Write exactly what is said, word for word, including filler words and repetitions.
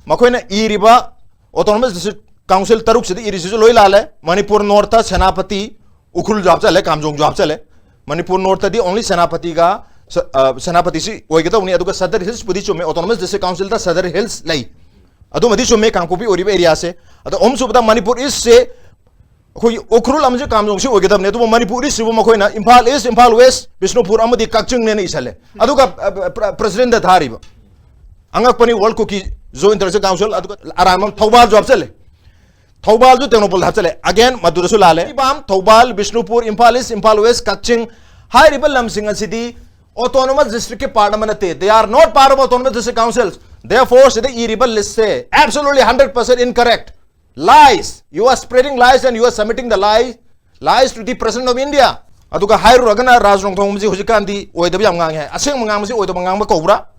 ꯃꯈꯣꯏꯅ ꯏꯔꯤꯕ autonomous district council ꯇꯔꯨꯛꯁꯤꯗ ꯏꯔꯤꯁꯤꯁꯨ ꯂꯣꯏ ꯂꯥꯜꯂꯦ꯫ ꯃꯅꯤꯄꯨꯔ Northꯇ ꯁꯦꯅꯥꯄꯇꯤ, ꯎꯈ꯭ꯔꯨꯜꯁꯨ ꯍꯥꯞꯆꯜꯂꯦ, ꯀꯥꯝꯖꯣꯡꯁꯨ ꯍꯥꯞꯆꯜꯂꯦ꯫ ꯃꯅꯤꯄꯨꯔ Northꯇꯗꯤ only ꯁꯦꯅꯥꯄꯇꯤꯒ ꯁ-, ꯑ, ꯁꯦꯅꯥꯄꯇꯤꯁꯤ ꯑꯣꯏꯒꯗꯧꯅꯤ, ꯑꯗꯨꯒ Sadar Hillsꯄꯨꯗꯤ ꯆꯨꯝꯃꯦ, autonomous district councilꯗ Sadar Hills ꯂꯩ꯫ ꯑꯗꯨꯃꯗꯤ ꯆꯨꯝꯃꯦ, ꯀꯥꯡꯄꯣꯛꯄꯤ ꯑꯣꯏꯔꯤꯕ areaꯁꯦ꯫ ꯑꯗꯣ ꯑꯍꯨꯝꯁꯨꯕꯗ ꯃꯅꯤꯄꯨꯔ Eastꯁꯦ ꯑꯩꯈꯣꯏꯒꯤ ꯎꯈ꯭ꯔꯨꯜ ꯑꯃꯁꯨꯡ ꯀꯥꯝꯖꯣꯡꯁꯤ ꯑꯣꯏꯒꯗꯕꯅꯤ, ꯑꯗꯨꯕꯨ ꯃꯅꯤꯄꯨꯔ Eastꯁꯤꯕꯨ ꯃꯈꯣꯏꯅ ꯏꯝꯐꯥꯜ East, ꯏꯝꯐꯥꯜ West, ꯕꯤꯁꯅꯨꯄꯨꯔ ꯑꯃꯗꯤ ꯀꯛꯆꯤꯡꯅꯦꯅ ꯏꯁꯜꯂꯦ꯫ ꯑꯗꯨꯒ, ꯑ, ꯄ꯭ꯔ-, presidentꯗ ꯊꯥꯔꯤꯕ꯫ ꯑꯉꯛꯄꯅꯤ, World Kuki Zo International Council, ꯑꯗꯨꯒ ꯑꯔꯥꯟꯕ ꯑꯃ ꯊꯧꯕꯥꯜꯁꯨ ꯍꯥꯞꯆꯜꯂꯦ꯫ ꯊꯧꯕꯥꯜꯁꯨ ꯇꯦꯡꯅꯧꯄꯜꯗ ꯍꯥꯞꯆꯜꯂꯦ꯫ Again, ꯃꯗꯨꯗꯁꯨ ꯂꯥꯜꯂꯦ꯫ ꯖꯤꯔꯤꯕꯥꯝ, ꯊꯧꯕꯥꯜ, ꯕꯤꯁꯅꯨꯄꯨꯔ, ꯏꯝꯐꯥꯜ East, ꯏꯝꯐꯥꯜ West, ꯀꯛꯆꯤꯡ ꯍꯥꯏꯔꯤꯕ ꯂꯝꯁꯤꯡ ꯑꯁꯤꯗꯤ autonomous districtꯀꯤ part ꯑꯃ ꯅꯠꯇꯦ꯫ They are not part of autonomous district councils. Therefore, ꯁꯤꯗ ꯏꯔꯤꯕ listꯁꯦ absolutely hundred percent incorrect. Lies. You are spreading lies and you are submitting the lie, lies to the President of India. ꯑꯗꯨꯒ ꯍꯥꯏꯔꯨꯔꯒꯅ ꯔꯥꯖ ꯅꯣꯡꯊꯣꯝꯕꯝꯁꯤ ꯍꯧꯖꯤꯛꯀꯥꯟꯗꯤ ꯑꯣꯏꯗꯕ ꯌꯥꯝ ꯉꯥꯡꯉꯦ ꯍꯥꯏ꯫ ꯑꯁꯦꯡꯕ ꯉꯥꯡꯕꯁꯤ ꯑꯣꯏꯗꯕ ꯉꯥꯡꯕ ꯀꯧꯕ꯭ꯔꯥ?